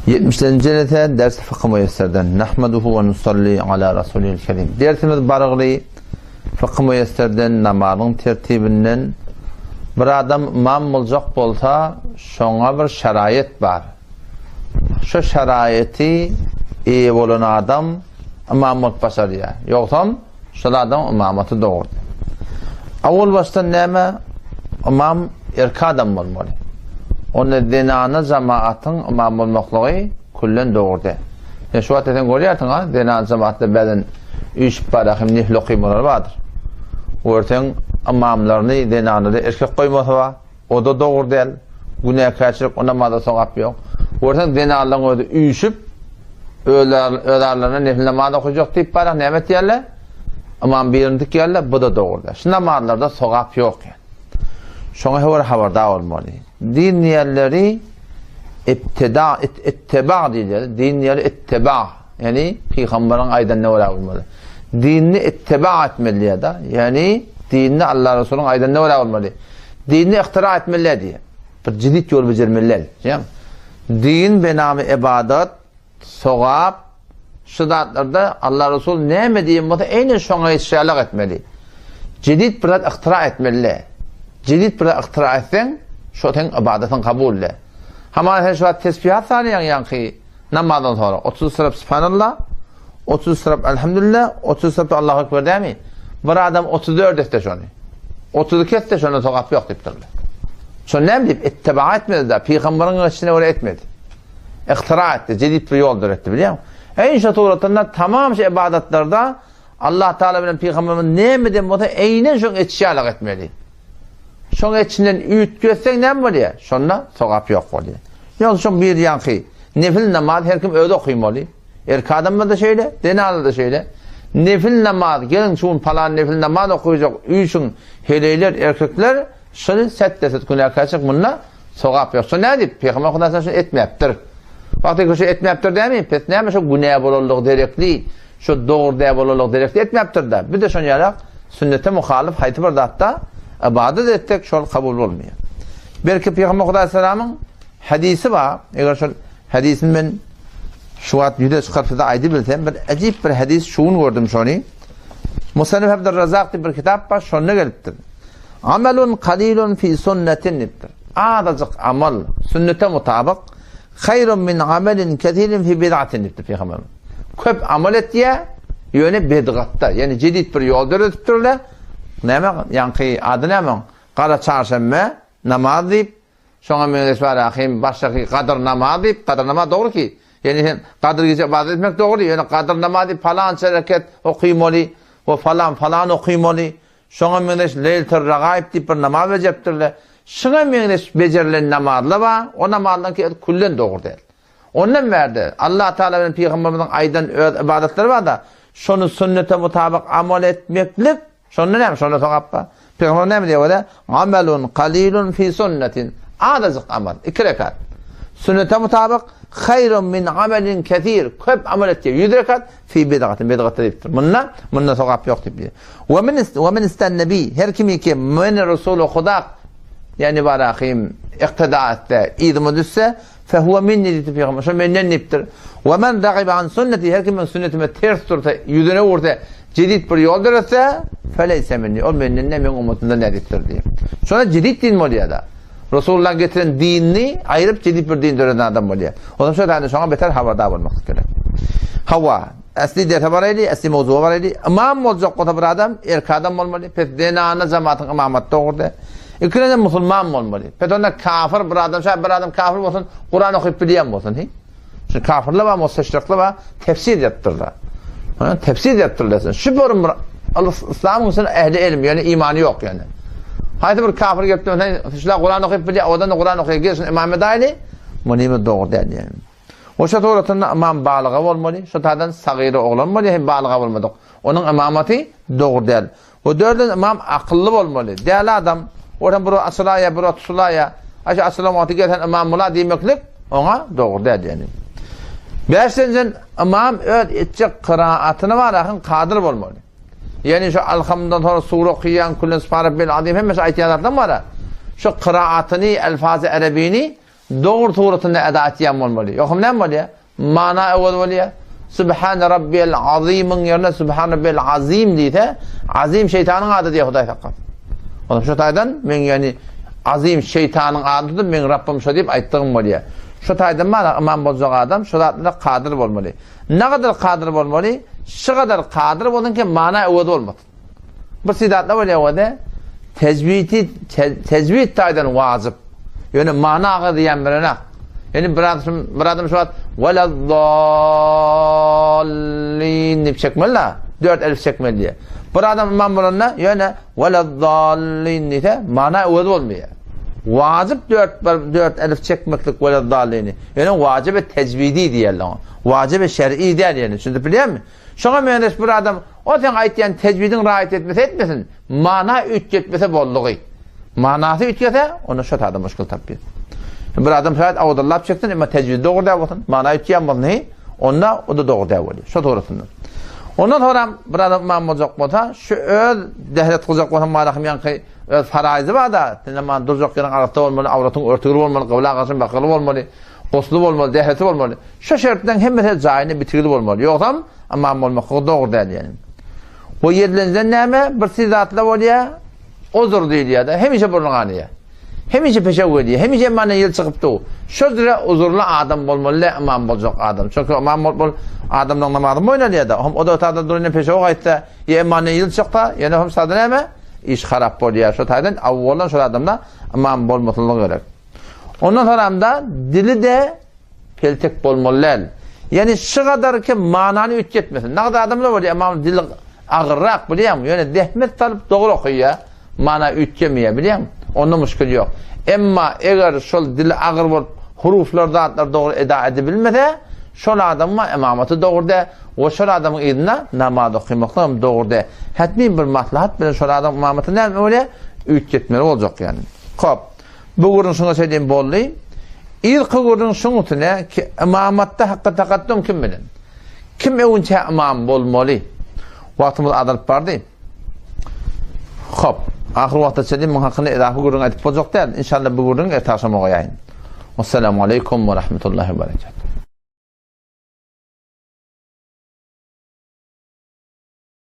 Ýetmişlenji jelese ders Fykhy Müýesserden. Nahmaduhu we nusalli ala rasulil kerim. Dersimiz barygly Fykhy Müýesserden namazyň tertibinden bir adam ymam boljak bolsa şoňa bir şaraýat bar. Şo şaraýaty eýe bolan adam ymam bolup başarýar. Ýogsam Şol adamyň ymamaty dogry. Awal başdan näme? Ymam erkek adam bolmaly. Onda zenana jemaatyň ymam bolmaklygy küllen dogry däl. Sen şu wagt sen görýärsiň ha, zenan jemaatda bäzen üýşüp barýar hem nefil okymalar bardyr. Görseň ymamlaryny zenanlary erkek goýmasy bar. O-da dogry däl. Günäkärçilik, o namaza sogap ýok. Görseň, zenanlaryň özi üýşüp, öz aralarynda nefil namaz okajak diýip barak näme etýärler? Ymam birini dikýärler, bu-da dogry däl. Şu namazlarda sogap ýok ýa. Şoňa her bir habardar bolmaly. Din diýenleri ibtida, itteba diýilýär. Din diýenleri itteba. Ýagny pygamberiň aýdanyna görä bolmaly. Dinini itteba etmeli diýýär-de. Ýagny dinini Allah Resulyň aýdanyna görä bolmaly. Dinini ihtira etmeli däl diýýär. Bir jidit ýol bejermeli däl. Diýýär. Din benamy ibadat, sogap, şu zatlarda Allah Resul näme diýen bolsa, eýnen şoňa ýetişýärlik etmeli. Jedit bir zat ihtira etmeli däl. Jedit bir zat ihtira etseň, şo seň ibadatyň kabul däl. Hamana sen şu wagt tesbihat sanýaň ýaňky Namazdan soňra 30 syrap Subhanallah, 30 syrap Elhamdülillah, 30 syrap Allahu Ekber dämi? Bir adam 34 etse şony. 32 etse şonda sogap ýok diýipdirler. Şony näme diýip? Itteba etmedi da, pygamberiň işine görä etmedi. Ihtira etdi, jedid bir ýol döretdi, bilýäňmi? Eý şu suratynda tamam şu ibadatlarda Allah Taala bilen pygamberimiz näme diýen bolsa, eýnen şoň etişýärlik etmeli. Şoň içinden üýtgetseň näme bolýar? Şonda sogap ýok bolýar. Ýogsa şoň bir ýaňky nefil namaz her kim özi okymaly. Erkek adamlar-da şeýle, zenanlar-da şeýle. Nefil namaz, geliň şu gün palan nefil namaz okuyjak, üýşüň, heleýler, erkekler, şuny set-de-set günäkärçilik munda sogap ýok. Şo nädip? Pygamber Hudaý şony etmäpdir. Wagty köşe etmäpdir dämi? Pes näme şo günä bolanlygy derekli, Şu dogry däp bolanlygy derekli etmäpdir-de. Bir-de şon ýalak sünnete muhalyf haýsy bir zatda ybadat etsek, şol kabul bolmaýar. Belki Pygamber Hudaý salamyň hadysy bar. Eger şol hadysny men şu wagt ýüze çykaryp size aýdybilsem, bir ajyp bir hadys şu gün gördüm şony. Musannif Abdurrazzak diýip bir kitap bar, şonda gelipdir. Amelun qalilun fi sunnetin diýipdir. Azajyk amal sünnete mutabyk Haýrun min amelin kesirin fi bid'atin diýipdir Pygamberimiz. Köp amal etýär, ýöne bidgatda, ýagny jedid bir ýol döredipdirler. Näme, ýaňky ady näme oň? Gara çarşenbe namaz diýip, şoňa meňzeş bar ahim başdaky gadyr namaz diýip, gadyr namaz dogry ki, ýagny sen gadyr gije ybadat etmek dogry, ýöne gadyr namaz diýip palança reket okymaly we falan falan okymaly. Şoňa meňzeş Leýletur-Ragaýyp diýip bir namaz bejeripdirler. Şuňa meňzeş bejerilen namazlar bar, o namazlaryňky öz küllen dogry däl. Ondan bärde Allah Tagala bilen Pygamberimiziň aýdan öz ybadatlary bar-da, şony sünnete mutabyk amal etmeklik, şonda näme, şonda sogap bar. Pygamberimiz näme diýýär bolýar? Amelun qalilun fi sunnetin. Azajyk amal, iki rekat. Sünnete mutabyk haýrun min amelin kesir. Köp amal etýär, 100 rekat fi bid'atin, bid'atda diýipdir. Munda, munda sogap ýok diýip. We men we men istenne bi, her kimi ki men Resuly Hudak, ýagny barahym iktida etse, yzyma düşse, fe huwe minni diýdi pygamber, şo menden diýipdir. We men ragibe an sünneti, her kim meniň sünnetime ters dursa, ýüzüne ursa, jedid bir ýol döretse, feleyse minni, ol menden däl, meniň ummatymdan däl diýipdir diýip. Şona jedid din bolýar-da. Resulullahyň getiren dinini aýryp jedid bir din döreden adam bolýar. Onsoň şo taýda şoňa beter habardar bolmaklyk gerek. Hawa. Esli derse baraýly, esli mowzuga baraýly. Ymam boljak bolsa bir adam, erkek adam bolmaly. Pes zenana jematyň ymamaty dogry. Ikilenji musulman bolmaly. Pes onda kafir bir adam, şa bir adam kafir bolsun, Kuran okyp bilýän bolsun. Hi. Şu kafirler bar, musteşrikler bar, tefsir ýapdyrlar. Ha, tefsir ýapdyrlar. Şu bir Islamyň içinde ehli ilim, ýöne imany ýok ýöne. Haýsy bir kafir gelip sen şular Kuran okyp bilýär, odan da Kuran okaýar, gel şunu imam edaýly. Muny dogry däl ýöne. Oşa suratynda ymam balyga bolmaly, şo taýdan sagyra oglan bolýar, hem balyga bolmadyk. Onuň ymamaty dogry däl. We dördünji ymam akylly bolmaly. Däli adam, oram bir açylaýa, bir tutulaýa, aý şu açylan wagty gel sen ymam bola diýmeklik oňa dogry däl ýani. Bäşinjiden ymam öz etjek kyraatyna barahyň kadyr bolmaly. Ýani şu alhamdan soňra sure okaýan, küllen subhan rabbil azim hemmesi aýtýan zatlaryň bara. Şu kyraatyny, elfazy erebini. dogry suratynda eda etýän bolmaly. Ýogsam näme bolýar? Mana öwez bolýar. Subhane rabbiyel azymyň ýerine Subhane rabbiyel azim diýse, azim şeýtanyň ady diýýär Hudaý saklasyn. Onuň şu taýdan men ýani azim şeýtanyň adyny tutup men Rabbym şo diýip aýtdygym bolýar. Şu taýdan mana ymam boljak adam şu zatlara kadyr bolmaly. Nagadar kadyr bolmaly? Şu gadar kadyr bolsun ki mana öwez bolmasyn. Bir sidatda bolýar o-da tejwidi tejwid taýdan wajyp. Ýöne mana agyr diýen birenak. Ýöne bir adam bir adam şu wagt weladdallin diýip çekmeli da, dört elif çekmeli diýe. Bir adam imam bolanda ýöne weladdallin diýse mana öwez bolmaýar. Wajyp dört dört elif çekmeklik weladdallini. Ýöne wajyp tejwidi diýerler oňa. Wajyp şer'i däl ýöne. Düşünip bilýärmi? Şoňa meňzeş bir adam, o seň aýtýan tejwidiň raýat etmese etmesin, mana üýtgetmese boldugy. Manasy üýtgese, onda şo taýda muşkul tapýar. Bir adam şaýat awdallap çeksin, emma tejwidi dogry däl bolsun, mana üýtgän bolsun, heý, onda o-da dogry däl bolýar. Şo dogrusynda. Ondan soňram bir adam ymam boljak bolsa, şu öz dehret gyljak bolsa, mana hem ýaňky öz faraýzy bar-da, sen namaz durjak ýeriň arassa bolmaly, awratyň örtügli bolmaly, gybla garşy bakyly bolmaly. Gusly bolmaly, dähreti bolmaly. Şu şertleň hemmesi jaýynda bitigli bolmaly. Ýogsam ymam bolmaklygy dogry däl ýani. Bu ýedilenjiden näme? Bir siz zatla bolýar, uzur diýilýär-de, hemişe burny ganýar. Hemişe peşew gelýär, hemişe imandan ýyl çykyp dur. Şo jüre uzurly adam bolmaly-da ymam boljak adam. Çünki ymam bolup bol adamlaryň namazyny boýun alýar-da. Hom o da otada duranda peşew gaýtsa, ýa imandan ýyl çyksa, ýene hom sada näme? Iş harap bolýar. Şo taýdan awwaldan şol adamda ymam bolmaslygy gerek. Ondan soramda dili-de peltek bolmaly däl. Ýani şu gadar ki manany üýtgetmesin. Nagt adamlar bolýar, emma dili agyrrak bilýäňmi? Ýöne zähmet salyp dogry okaýar, mana üýtgemeýär bilýäňmi? Onda muşkil ýok. Emma eger şol dili agyr bolup huruflar zatlar dogry eda edibilmese, şol adamyň emamaty dogry däl we şol adamyň yzynda namaz okamaklyk hem dogry däl. Hetmi bir maslahat bilen şol adamyň emamatyny näme bolýar? Üýtgetmeli boljak ýani. Hop. Bu gürrüň şuňa çenli boldy. Yzky gürrüň şuň üstüne ki, ymamatda hakka takaddum kim bilen? Kim öwünçä ymam bolmaly? Wagtymyz azalyp bardy. Hop, ahyr wagta çenli muň hakynda edaky gürrüň aýdyp boljak däl. Inşallah bu gürrüňi erte agşama goýaýyn. Wassalamu aleýkum we rahmetullahi we berekatuh.